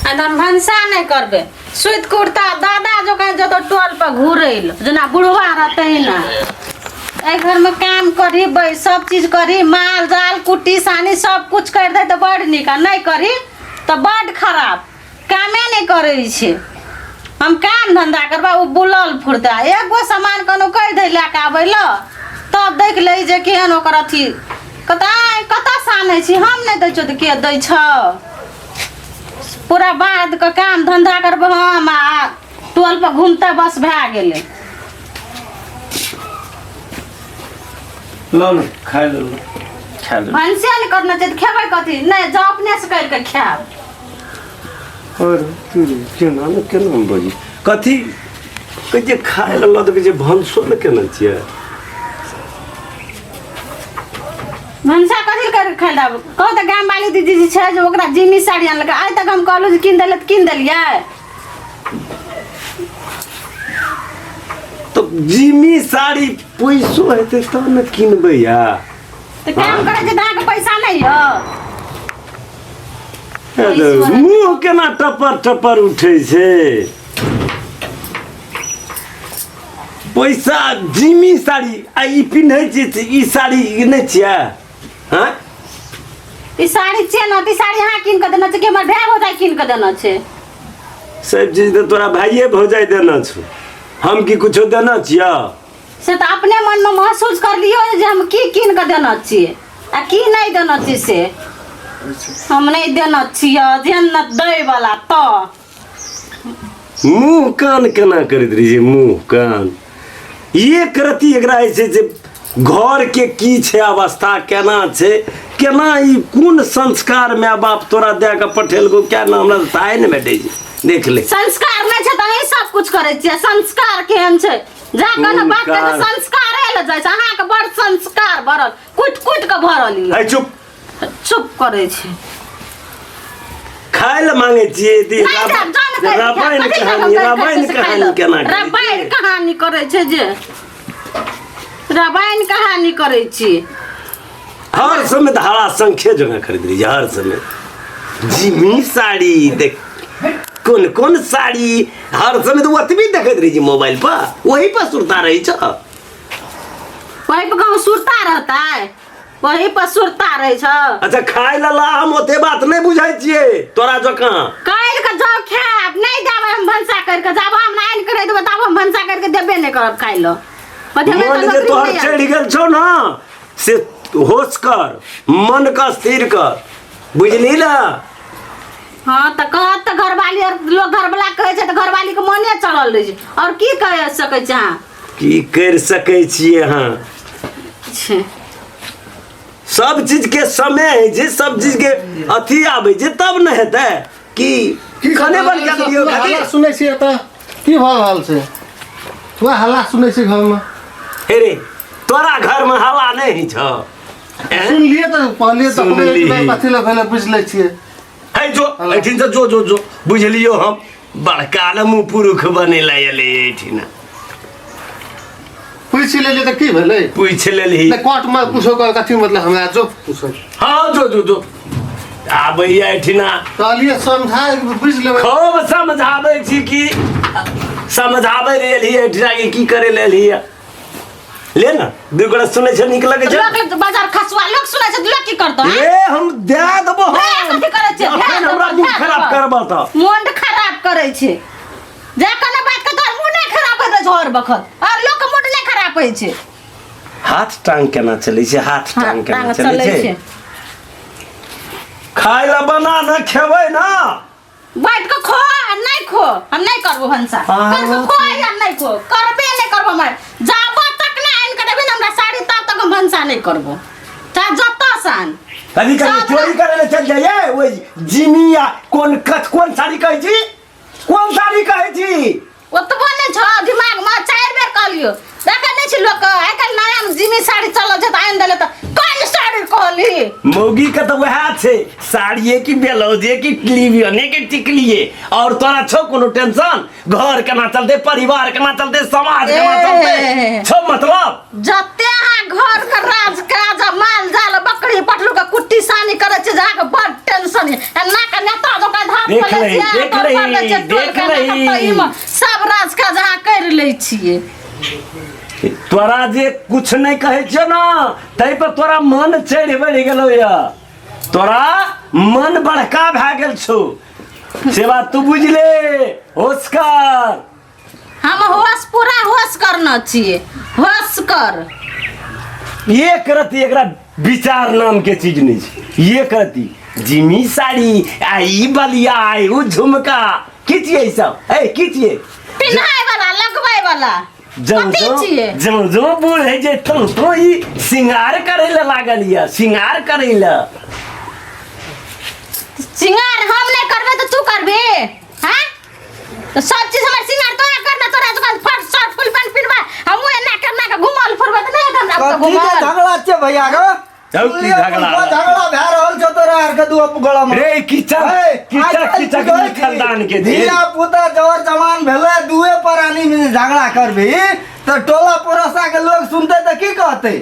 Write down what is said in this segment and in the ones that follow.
आ हम भनसा नहि करबै सुति कुर्ता दादा जकाँ जतऽ टोल पर घुरैल जेना बुढ़वा रहतै ने। एहि घरमे काम करी सब चीज करी, माल जाल कुट्टी सानी सब कुछ करि दै तऽ बड़ नीक, आ नहि करी तऽ बड खराब। कामे नहि करै छै। हम काम धंधा करबै, ओ बुलल फुरतै। एगो सामान कोनो कहि दै लए कऽ आबै लए, तब देख लै जे केहन ओकर अथी। कतऽ कतऽ सानै छी? हम नहि दै छियौ तऽ के दै छौ? पूरा बाधके काम धंधा करबै हम आ टोल पर घूमते बस भए गेलै। लऽ ने खाय लेलहुँ, खाय लेलहुँ। भनसे नहि करना छै तऽ खेबै कथी? नहि जाउ, अपने से करि कऽ खायब। और तू केना ने केना हम बजी कथी कहै छै? खाय लेलहुँ तऽ कहै छै भनसो ने केना छियै। भनसा कथी लए करि कऽ खाय लए कहू तऽ? गाम वाली दीदी जी छै जे ओकरा जिमी साड़ी आनलकै, आइ तक हम कहलहुँ जे कीन देलै तऽ कीन देलियै? तऽ जिमी साड़ी पैसो हेतै तब ने किनबै या। तऽ काम करै छै तऽ अहाँके पैसा नहि यऽ? मुँह केना टपर टपर उठै छै? पैसा जिमी साड़ी आ ई पिन्है छियै से ई साड़ी ई नहि छियै? हँ, ई साड़ी छियै ने तऽ ई साड़ी अहाँ कीन कऽ देने छै कि हमर भाय भौजाइ कीन कऽ देने छै? सब चीज तऽ तोरा भाइये भौजाइ देने छौ, हम की कुछो देने छियौ? से तऽ अपने मनमे महसूस कर लियौ जे हम की कीन कऽ देने छियै आ की नहि देने छियै। से हम नहि देने छियै जेहन ने दै वला तऽ मुँह कान केना करैत रहै छै? मुँह कान एक रति एकरा जे छै से घर के की छै, अवस्था केना छै, केना ई कोन संस्कार माय बाप तोरा दए कऽ पठेलको क्या ने, हमरा तऽ ताहे ने भेटै छै। देख ले। संस्कार नहि छै तऽ अहीं सब कुछ करै छियै। संस्कार केहन छै? जा कोनो बात करै संस्कार। संस्कारे लए जाइ छै। अहाँके बड़ संस्कार भरल, कुटि कुटि कऽ भरल यऽ। है, चुप। चुप करै छै। खाय लए मांगे छियै दी। नहि जाब, जान कहि रामायण कथी कहानी खाइ रामायण छै से खाइ कहानी लए। केना करै रामायण छियै? कहानी करै छै जे रामायण कहानी करै छी। हर समय धारा संख्या जगह खरीद रही, हर समय जिमी साड़ी देख, कोन कोन साड़ी, हर समय तऽ ओतबी देखैत रही छी मोबाइल पर, वही पर सुरता रहै छ। वही पर कहूँ सुरता रहता है, वही पर सुरता रहै छ। अच्छा, खाय लला, हम ओते बात नहि बुझै छियै तोरा जकाँ। करि कऽ जाउ खायब, नहि देबै हम भनसा करि कऽ। जाब हमरा आनि कऽ नहि देबै ताब हम भनसा करि कऽ देबे नहि करब खाय लए। मन जे तोहर चढ़ि गेल छौ ने से होश कर, मन के स्थिर कर, बुझली ना? हाँ तऽ कहत तऽ घरवाली और लोग घरवाला कहै छै तऽ घरवाली के मने चढ़ल रहै छै। और की कह सकै छै अहाँ? की करि सकै छियै अहाँ? छै। सब चीज के समय होइ छै, सब चीज के अथी आबै छै तब ने हेतै की। की खाने बन के दियौ हल्ला खातिर। सुनै छियै तऽ की भऽ रहल छै? तोरा हल्ला सुनै छी घरमे। हे रे, तोरा घरमे हल्ला नहि होइ छौ? सुनलियै तऽ कहलियै तऽ सुनलिही। कथी लए भेलै बुझि लै छियै। है जो एहिठिन से जो जो जो, बुझलियौ, हम बड़का ने मुँह पुरुख बनेला एलै एहिठिना। पूछि लेलियै तऽ की भेलै? पूछि लेलही। नहि, कोर्टमे पूछो कर कथी मतलब हमरा, जो पूछो। हाँ, जो जो जो, आबैया एहिठिना। कहलियै समझा बुझि लेबै। खूब समझाबै छी कि समझाबै रहे एलही एहिठिना कि की करे ले एलही? ले ने, दू गोटा सुनै छै, नीक लगै छै। लोक बाजार खसुआ लोक सुनै छै, लोक की करतौ? ए, हम दए देबो। हे, हम कथी करै छियै? अखन हमरा मुँह खराब करबऽ तऽ मोन खराब करै छै। जा कोनो बात के तोहर मुँह नहि खराब होइत छै हर बखत, और लोक के मुँह नहि खराब होइ छै। हाथ टांग केना चलै छै? हाथ टांग केना टांग चलै छै? खाय लए बना ने, खेबै ना। बैठ के खो आ नहि खो, हम नहि करबो भनसा। कर के खो या नहि खो, करबे नहि करबो हम। जाबो तक नहि आनि के देबी ने हमरा साड़ी, तब तक हम भनसा नहि करबो, चाहे जतऽ सान। कभी कभी चोरी करे ले चल जाइए ओहि जिमी आ कोन कथ कोन साड़ी कहै छी, कोन साड़ी कहै छी? ओतबो नहि छौ दिमागमे? चारि बेर कहलियौ। देखै नहि छी लोक आइ काल्हि नया जिमी साड़ी चलल छै तऽ आनि देले तऽ कोन साड़ी कहली? मौगी के तऽ वएह छै, साड़िए की ब्लाउजे की क्लीवियने के टिकलिए। और तोरा छौ कोनो टेंशन? घर केना चलते, परिवार केना चलते, समाज केना चलते, ए। छौ मतलब? जते अहाँ घर के राज काज आ माल जाल बकरी पटलू के कुट्टी सानी करै छी जे अहाँके बड़ टेंशन ये, एना के नेता जकाँ धाप देख पर लै लही, छियै, अहाँ देख पर पर दै लही, छियै, टोल देख के नहि लही। तऽ ई मे सब राज काज अहाँ करि लै छियै। तोरा जे कुछ नहीं कहै छियौ ना ताहि पर तोरा मन चढ़ि बढ़ि गेलौ यऽ, तोरा मन बड़का भए गेल छौ, से बात तू बुझले, होश कर। हम होश पूरा होश करना छियै, होश कर। एक रति एकरा विचार नाम के चीज नहीं छै, एक रति जिमी साड़ी आ ई बलिया आ उ झुमका की छियै ई सब, ए की छियै? पिन्हाय वाला लगबै वाला। जँ कथी जँ छियै? जँ जँ बूढ़ होइ छै तँ तँ ई श्रृंगार करै लए लागल यऽ, श्रृंगार करै लए। श्रृंगार हम नहि करबै तऽ तू करबे? हैं, तो सब चीज हमर श्रृंगार तोरा करना, तोरा दुकान फट शर्ट फुल पैंट पिन्हबा, हमहूँ एना करना के घुमल फुरबै तऽ नहि हेतै हमरा ओतऽ कथी के घुमल। झगड़ा छै भैया गो? हौ, की सुनलियै झगड़ा? पुष्पा, झगड़ा भए रहल छौ तोरा आर के दू गोला में। रे किचक हे, किचक आइ-काल्हि किचक बुझै छी, खानदान के जे धिया पुता जवर जवान भेलै, दुए प्राणी में झगड़ा करबही तऽ टोला पड़ोसा के लोग सुनतै तऽ की कहतै?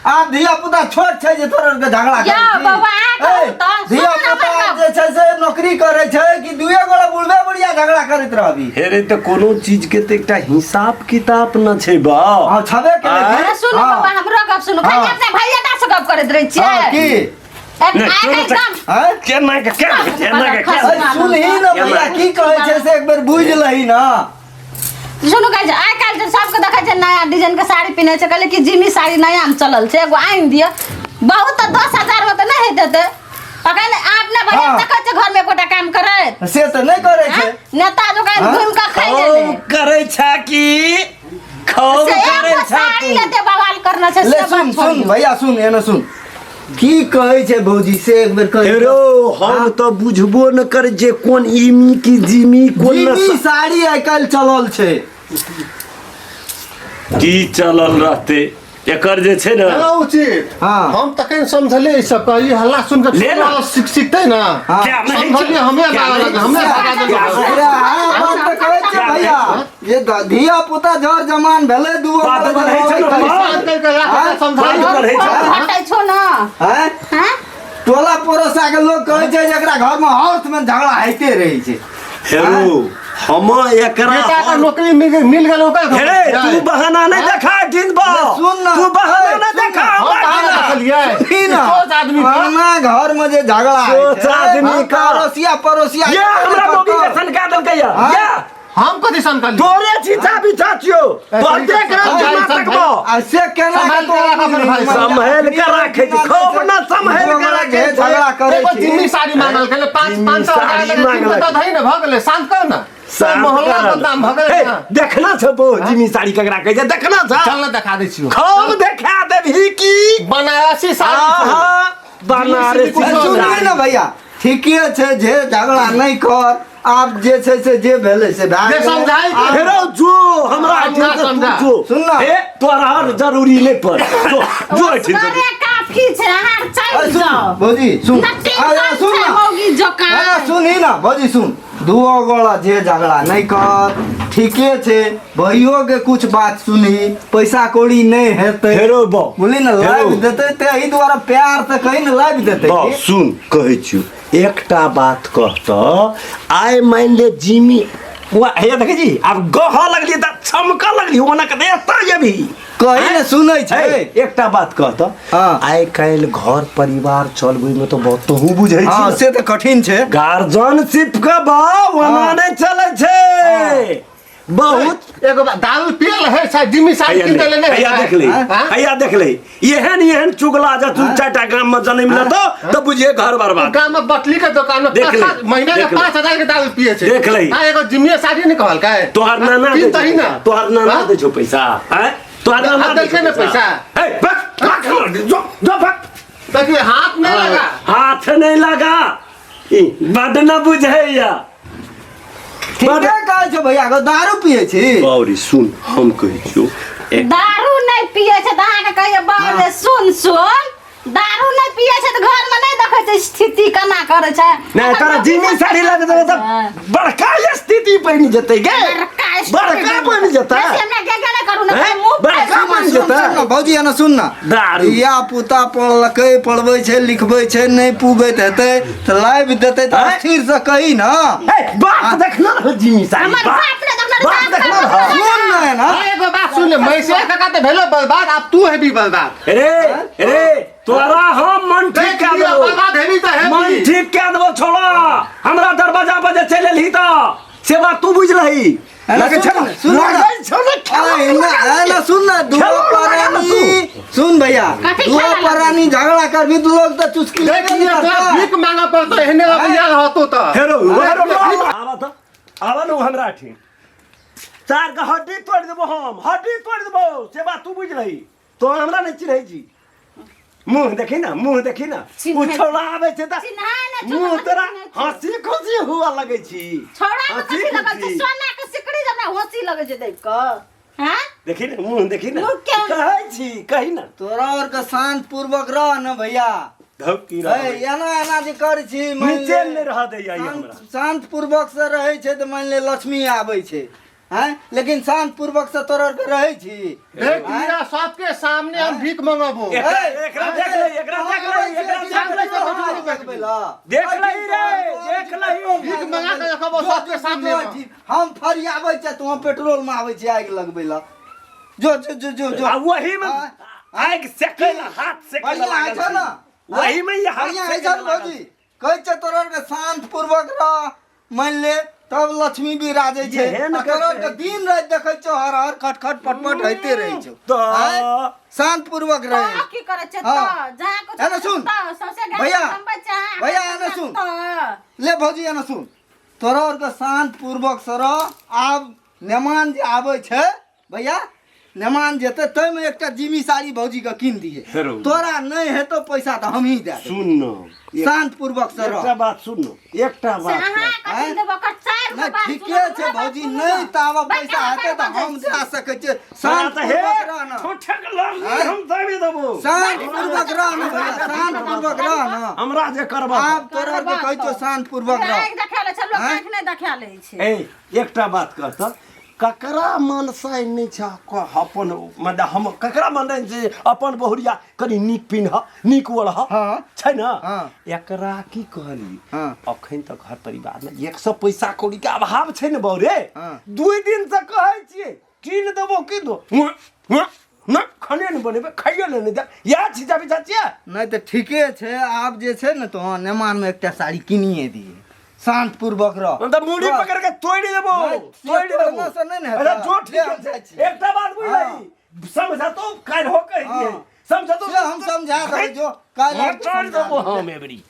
आब धिया पुता छोट छै जे तोरा आरके झगड़ा यौ, करै छी। बौआ, अहाँ कहू ए, तऽ, धिया सुनू ने पुता हमर गप। जे छै से नौकरी करै छै कि दुए गोरा बुढ़बे बुढ़िया झगड़ा करैत रहबी? हे रे, तऽ कोनो चीज के तऽ एकटा हिसाब किताब न छै बा। हँ, छबे केलै आँय? की? अरे सुनू हँ। बौआ, हमरो गप सुनू। खाली हँ। अपने भैया टा से गप करैत रहै छियै। हँ, की? एक नहि, आइ सुनू तऽ- एकदम आँय? केना के केना के केना के केना अरे सुनही ने भैया की कहै छै से एक बेर बुझि लही ना। सुनू, कहै छै आइ काल्हि तऽ सबके देखै छै नया डिजाइन के साड़ी पिन्है छै। कहलै कि जिमी साड़ी नया मे चलल छै, एगो आनि दिअ। बहुत तऽ 10,000 मे तऽ नहि होइत हेतै। अखन अपने भैया हाँ। देखै छै घर मे एकोटा काम करैत? से तऽ नहि करै छै। आँय? नेता जोकान हाँ? घुमि कऽ खाइ गेलै। खूब करै छा की, खूब से करै एगो छा साड़ी तू। लेते बवाल करना छै। ले से सुन बात सुन छोड़ियौ। भैया सुन, एने सुन, की कहै छै भौजी से एक बेर कहि। हेरो, हम तऽ बुझबो न कर जे कोन इमी की जिमी कोन जीवी साड़ी आइ काल्हि चलल छै। की चलल रहते एकर जे छै ने। हेलो उचित। हाँ। हम तखन समझलियै ई सब ई हल्ला सुन के ले ना। सीखते ना। हाँ। क्या नहीं समझलियै, हमे क्या भागा नहीं लगे, हमे भागा क्या देलकै। नहीं? अरे हाँ, बात तऽ कहै छै भैया, ये धिया पुता जर जमान भेलै दुओ बात गोरा बढ़ै छै ने, जमाबै बात। शांत करि के राख, हाँ? समझा बात बढ़ै छै। हटै छौ ना? आँय? हैं? टोला पड़ोसा के लोग कहै छै जे एकरा घर में हौस में झगड़ा होइते रहै छै। हेरो, हम एकरा बेटा के नौकरी मिल मिल गेल ओकर हे तू बहाना नहीं देखा जिंदबा। सुन ना। तू बहाना ए, नहीं सुन देखा ना। हम हमरा बहाना देखलियै। सुनही ना। सोच आदमी का। अपना घर में जे झगड़ा होइ सोच छै, आदमी का। पड़ोसिया पड़ोसिया ये हमरा मौगी के सनका देलकै या। हाँ? ये हम कथी सनकलियै? तोरे चीचा बिचा छियो तो देख रहल छी भाई, नाटकबो। आ से केना सम्हाल के के राख अपन भाई, सम्हाल के राखै छी, खूब न सम्हाल के राखै छी। झगड़ा करै एगो छी। जिम्मी साड़ी मांगल गेलै, पाँच जिम्मी पाँच सौ हजार साड़ी लगै, तीन मांगलक। सौ दही ने भऽ गेलै, शांत कर ने। शांत मोहल्ला करल। बदनाम भऽ गेलै हे, ने। देखना छौ बो जिमी साड़ी केकरा कहै छै, देखना छौ? चल ने देखा दै छियौ। खूब देखा देबही की। बनारसी साड़ी छै। आहा, बनारसी अरे सुनही साड़ी। ने भैया, ठीके छै जे झगड़ा नहि कर, आब जे छै से जे भेलै से भए जे गेलै। समझाइ के। हेरो जो हमरा समझा, एहिठाम से तू समझा। जो। सुन ना। हे तोरा हर जरूरी नहीं पर जो जो एहिठाम से। अरे काफी छै, अहाँ अरे चलि सुन जाउ। भौजी सुन, न अरे टेंशन सुन छै ना। मौगी जकाँ। अरे सुनही ना भौजी सुन, दुओ गोला जे झगड़ा नहि कर, ठीके छै, भैयो के कुछ बात सुनही, पैसा कौड़ी नहि हेतै। हेरो बा बोली ने हेरो। लाबि देतै तऽ एहि दुआरे प्यार तऽ कहीं ने लाबि देतै बा की? सुन, कहै छियौ एकटा बात कहतऽ, आइ मानि ले जिमी हे देखै छी आब गह लगली तऽ चमकऽ लगली ओना के एतऽ अभी कही ने सुनै छै। हे, एकटा बात कहतऽ, हाँ। आइ काल्हि घर परिवार चलबै मे तऽ बहुत तोहू बुझै छी हँ ने। से तऽ कठिन छै। गार्जियनशिप के भाव ओना हाँ। नहि चलै छै बहुत। एगो बात, दारू पियल है शायद जिम्मी साड़ी हैया किन ले, देले नहि हैया है। देख ले, हाँ? हैया देख ले, एहन एहन चुगला जे तू चारिटा गाम में जनम लेतो तऽ बुझिए घर बर्बाद। गाम में बटली के दुकान में देख ले, महीना के देख ले। 5,000 के दारू पिए छै। देख ले। हाँ, एगो जिम्मी साड़ी नहीं कहलकै। तोहर नाना किन दै छौ दही ना। पैसा, तोहर नाना हाँ? दै छौ पैसा, आँय? तोहर नाना हाँ, दै छौ देलकै ने पैसा। हे, बक, बक, जो जो बक। देखिए हाथ नहीं लगा। हाथ नहीं लगा, ई बड न बुझैया। ठीके कहै छौ भैया गो, दारू पियै छी? बाउरी सुन, हम कहै छियौ दारू नहि पियै छै तऽ अहाँके कहियो बाउ जे सुन सुन, दारू नहि पियै छै तऽ घरमे नहि देखै छै स्थिति केना करै छै। नहि तोरा जिमी साड़ी लग देबै तऽ बड़का स्थिति बनि जेतै गे, बड़का स्थिति बड़का बनि जेतै। बेसी हमरा गे गे नहि करू। दारू ने हैं? मुंह बड़का फाड़ि बनि सुन जेतै। सुन ना भौजी एना सुन ना दारू। धिया पुता पढ़लकै पढ़बै छै लिखबै छै नहि पुगैत हेतै तऽ लाबि देतै तऽ हैं? स्थिर से कही ना ए बाप देखना रह जिमी सारी हमर बाप ने देखना रह, बाप देखना रह सुन ना एना हाँ, एगो बात सुन ले मैसे काका तऽ भेलो बर्बाद आब तू हेबी बर्बाद रे रे तोरा हम मन ठीक देख कए लिअ, देबो बर्बाद हेबी तऽ हेबी मन ठीक कए देबो छोड़ा हमरा दरवाजा पर जे चलि एलही तऽ से बात तू बुझ लही एना लगै सुन छै ना, सुन ना। लगै छौ ने आ, एना एना सुन ना दुओ खेलो लगा ना प्राणी सुन भैया कथी दुओ खेला लगा? प्राणी झगड़ा करबी तऽ लोग तऽ चुस्की देख लेबे लिअ ने तोरा करतै। भीख मांगऽ पड़तौ एहने रवैया रहतौ तऽ हेरो हेरो आवा तऽ आवा ने हमरा ठीक चार के हड्डी तोड़ि देबो हम हड्डी तोड़ि देबो से बात तू बुझ लही तो हमरा नहि चिन्है छी मुँह देखी ना मुँह देखी ना चिन्है ओ छौड़ा आबै छै तऽ चिन्है ने छौ, मुँह कथी तोरा चिन्है छौ? हँसी खुशी हुआ लगै छी छौड़ा के हँसी कथी लगै छै खुशी। सोना के सिकड़ी जेना हँसी लगै छै देख कऽ हैं देखी ने मुँह देखी ने मुँह के- कहै छी कही ना तोरा और के शांत पूर्वक रह न भैया धौकी है रह एना एना जे कर छी मानि नीचे ले, नहि रह दैया ई हमरा शांत शांत पूर्वक से रहै छै तऽ मानि ले लक्ष्मी आबै छै हैं लेकिन शांत पूर्वक से तोरा और के रहै छी देख लिअ सबके सामने हम भीख मंगबो एकरा एकरा देख ले एकरा देख ले एकरा देख ले देख लही रे देख लही भीख मंगा के रखबो सबके सामने मे। हम फरियाबै छै तू पेट्रोल में आबै छै आगि लगबै ला जो जो जो जो जो आ वही में हाँ। आगि सेकै ला हाथ सेकै ला बढ़िया लागल होइ छौ ना छै। वही में ई हाथ बढ़िया होइ सेकै छौ ला ने लागल भौजी कहै छै तोरा आरके शांत पूर्वक रह मानि ले तब लक्ष्मी बिराजै छै एहन आ तोरा आरके करतै। दिन राति देखै छौ हर हर खट खट पटपट होइते रहै छौ तऽ आँय? शांत पूर्वक रह तऽ की करै छै हाँ। तऽ जहाँ कुछ एने सुन। तऽ सौंसे गाड़ी भैया, लम्बै छै, अहाँ भैया, आगाँ एने सुन। तऽ। ले भौजी एना सुन तोरा आरके शांत पूर्वक से रह आब मेहमान जे आबै छै भैया मेहमान जेतै ताहिमे एकटा जिमी साड़ी भौजीके कीन दिहे हेरो। तोरा नहि हेतौ पैसा तऽ हमही दए देबै सुन न शांत पूर्वक से एकटा रह बात सुन न एकटा से बात अहाँ कथी आँय? देबै ओकर चारि गो नहि बात ठीके सुनू, छै हमरा बात भौजी सुनू नहि ने। ताबे बड़का पैसा हेतै बड़का तऽ हम बजै दए छी। सकै छियै तोरा शांत तऽ हे पूर्वक रह न ठोठक लड़ली आँय? हम दाबि देबो शांत पूर्वक रह न भैया शांत पूर्वक रह न हमरा जे करबा आब तोरा आरके कहै छियौ शांत पूर्वक रह आँखि देखा लै छै लोक आँय? आँखि नहि देखा लै छै ए एकटा बात कह तऽ ककरा मनसाय नहि छै अपन मतलब हम ककरा मन नहि छै अपन बहुरिया कनि नीक पिन्ह नीक ओढ़ हाँ। छै ने हाँ। एकरा की कहली हाँ। अखन तक घर परिवारमे एक सौ पैसा कौड़ीके अभाव छै ने बौरे हाँ। दुइ दिनसँ कहै छियै कीन देबो की दो नहि खाने नहि बनेबै खाइयो ले नहि दे इएह छिचा बिचा छियै नहि तऽ ठीके छै आब जे छै ने तो नेमानमे एकटा साड़ी किनिए दिए शांत पूर्वक रह हम तऽ मुड़ी पकड़ के तोड़ि देबो नहि, से तोड़ि देबो तोड़ना से नहि ने हेतै। अच्छा जो ठीक ले हम जाइ है छी। एकटा बात बुझलही समझा तो काल्हि हो कहि दिए हाँ। समझा तो से हम समझा देबै जो काल्हि हाँ, आबि कऽ तोड़ि समझा देबो देबै। हम एबरी